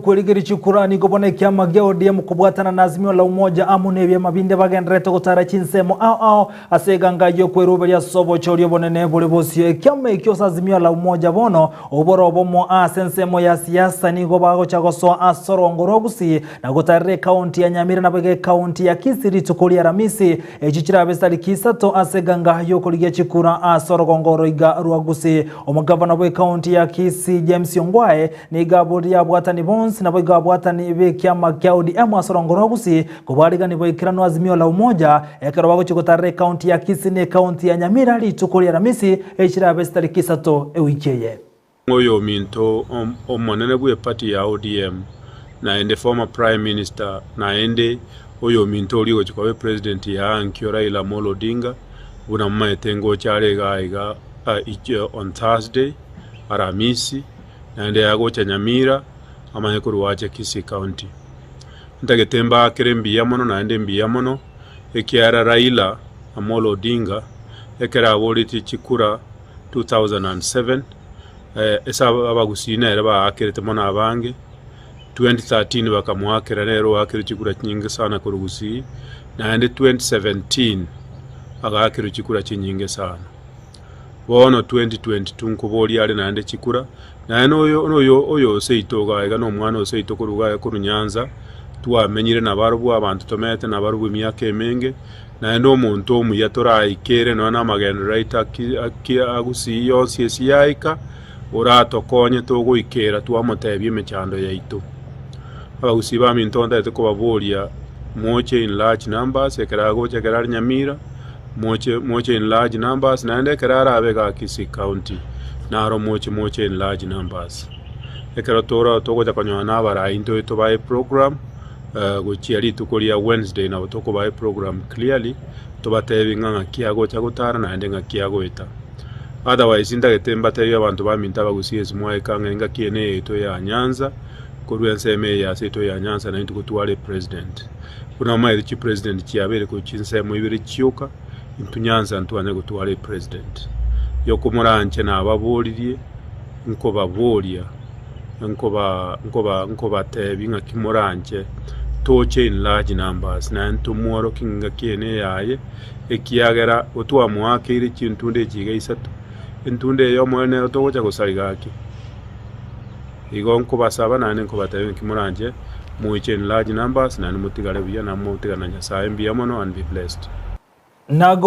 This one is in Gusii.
y'okwerigeria chikura nigo bono ekiama gia ODM kobwatana na Azimio la Umoja amo nebiama binde bagendererete gotara chinsemo ao ao ase eganga y'okweruberia ase obochori obonene bore bosio. Ekiama ekio ase Azimio la Umoja bono obore obomo ase ensemo ya siasa nigo bagocha gosoa ase orongo rwa Gusii na gotarera ekaunti ya Nyamira naboigo ekaunti ya Kisii rituko ria Aramisi. Echio chirabe chitariki isato ase eganga y'okorigia chikura ase orogongo oroiga rwa Gusii. Omogavana bw'ekaunti ya Kisii James Ongwae nigo aboririe abwatani bonsi naboigo abwatani b'ekiama kia ODM ase orongo rwa Gusii kobarigani boikeranu Azimio la Umoja ekero bagochia gotarera ekaunti ya Kisii na ekaunti ya Nyamira rituko ria Aramisi echirabe chitariki isato ewiki eye. Oyominto omonene bw'eparty ya ODM naende former prime minister naende oyominto oria ogochia koba epresident ya ankio Raila Amolo Odinga buna momaete ngocha are igaa iga on Thursday Aramisi naende agocha Nyamira amanye korwa ache Kisii county. Ntagete mbaakere mbuya mono naende mbuya mono ekiagera Raila Amolo Odinga ekero aboretie chikura 2007, ase abagusii nere baakerete mono abange, 2013 bakamoakera nere oakerwe chikura chinyinge sana korwa gusii, naende 2017 agaakerwa chikura chinyinge sana. Bono 2022 nkoboria are naende chikura, naende oyo oyo oyo oseito iga iga na omwana oseito korwa iga korwa Nyanza, twamenyire nabarobwo abanto tomenyete nabarobwo emiaka emenge. Naende omonto omuya toraikere nonya namagenderero aito agusii yonsi ase yaika, oratokonye togoikera twamotebia emechando yaito. Abagusii baminto ntagete kobaboria moche in large numbers ekero agocha ekero are Nyamira, moche moche in large numbers naende ekero arabe igaa Kisii county naro moche moche in large numbers. Ekero toro togocha konyora na abarai ntoe tobae program. Gochia rituko ria Wednesday nabo tokobaa eprogram clearly tobatebi ng'a ng'aki agocha gotara naende ng'aki agoeta. Otherwise ntagete mbatebie abanto baminto abagusie ase mwaika ng'a engaki eye neyaito ya Nyanza korwa ensemo eye ase yaito ya Nyanza naintwe gotware epresident. Buna omanyete chipresident chiabeire korwa chinsemo ibere chioka intwe Nyanza ntwanye gotwara epresident. Yokomoranche nababoririe nkobaboria. nkoba nkoba nkobatebia ng'aki moranche toche in large numbers, naende tomworokie ng'aki eye neyaye, ekiagera gotwamoakeire chintunda echi iga isato, entunda eye omoerio nero togocha gosariga gaki. Igo nkobasaba naende nkobatebia ng'aki moranche moiche in large numbers naende motigare buya na motigane na Nyasaye mbuya mono and be blessed. Nago.